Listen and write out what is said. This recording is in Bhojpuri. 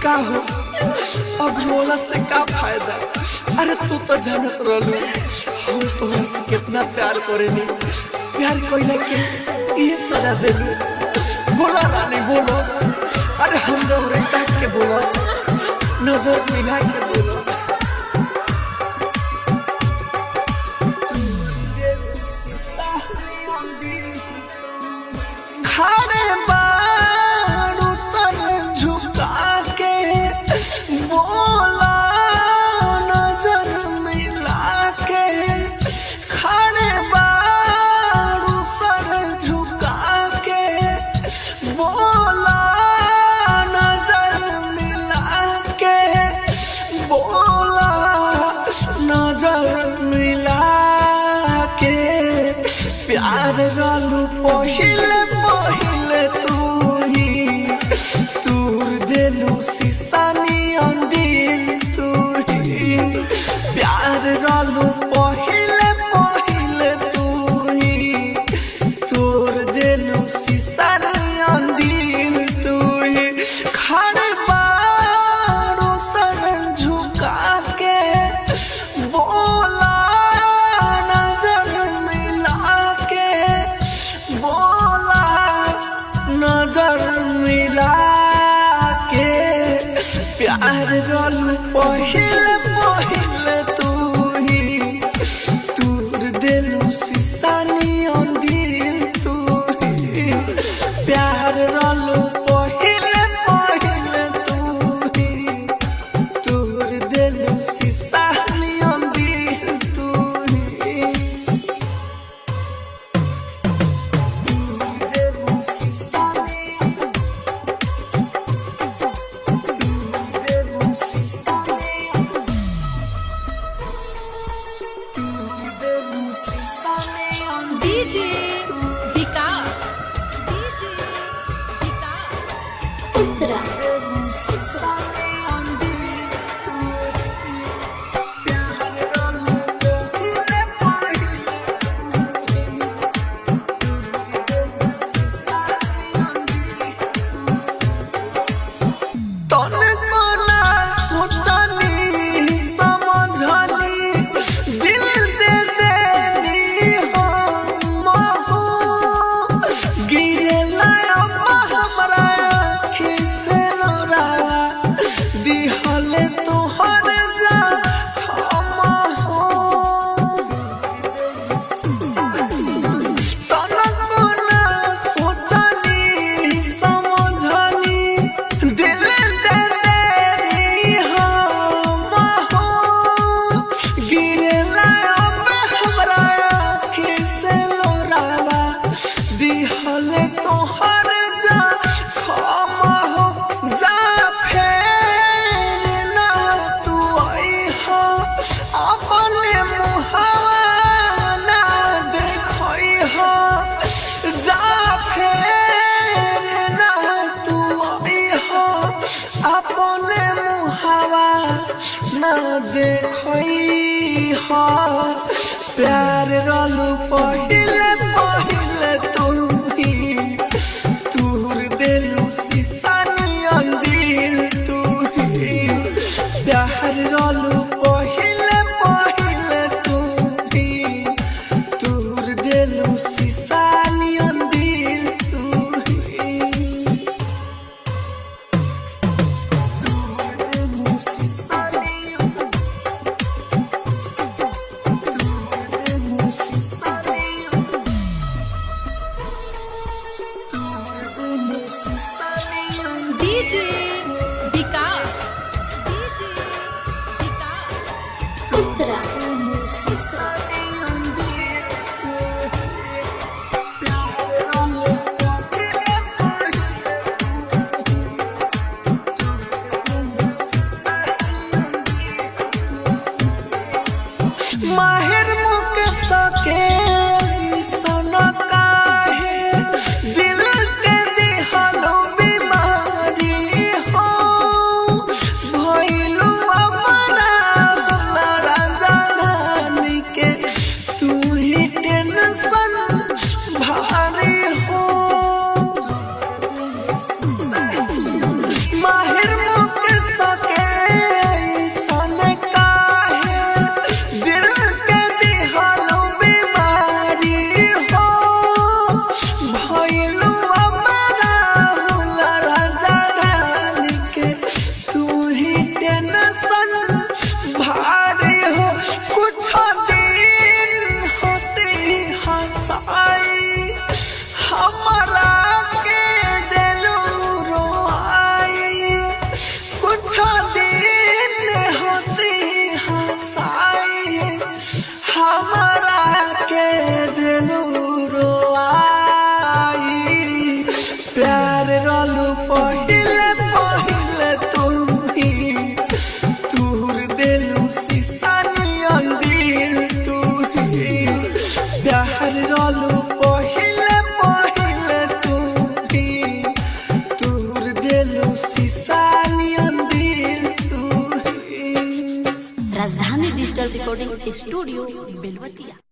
का हो अब रोला से का फायदा? अरे तू तो जानत रहलू हम तोहरा से कितना प्यार करेनी। प्यार कइला के ये सजा देलू। बोला रानी बोलो, अरे हम रे ताक के बोलो, नजर मिला के बोलो। खाने बारू सर झुका के बोला, नजर मिला के। खाने बारू सर झुका के बोला, नजर मिला के बोला, नजर मिला के। प्यार रहलू पहिले पहिले तू ही, तूर देलू शीशानी दिल तू ही। प्यार रहलू पहिले पहिले तू ही, तोर देलू शीशानी दिल तू ही। खड़े बारू सर झुका के बोला, नजर मिला के बोला, नजर मिला के। प्यार रहलू पहिले पहिले तू ही, तूर देलू शीशानी दिल तू ही। प्यार रहलू पहिले पहिले तू ही, तूर देलू शीशानी दिल तू ही। तूर देलू शीशानी, तूर देलू शीशानी, तूर देलू शीशानी। डीजे विकास, डीजे विकास। उत्तरा। तने को ना सोचनी समझनी, दिल दे देनी हम हो। गिरेला अम्मा हमरा आँखी से लोरावा, दिहले तोहर जा हम हो। तनको ना सोचनी समझनी, दिल दे देनी हम हो। गिरेला अब हमरा आँखी से लोरावा, दिहले तोहर जा हम हो। जा फेर ना तू अइहा, अपने मुहावा ना देखइहा। जा फेर ना तू अइहा, अपने मुहावा ना देखइहा। प्यार रहलू पहिले पहिले तू ही, तूर देलू शीशानी दिल तू ही। प्यार रहलू पहिले पहिले तू ही, तूर देलू शीशानी दिल तू ही। तूर देलू शीशानी, तूर देलू शीशानी। शीशा नियन दिल तू। Rajdhani digital recording studio Belwatiya.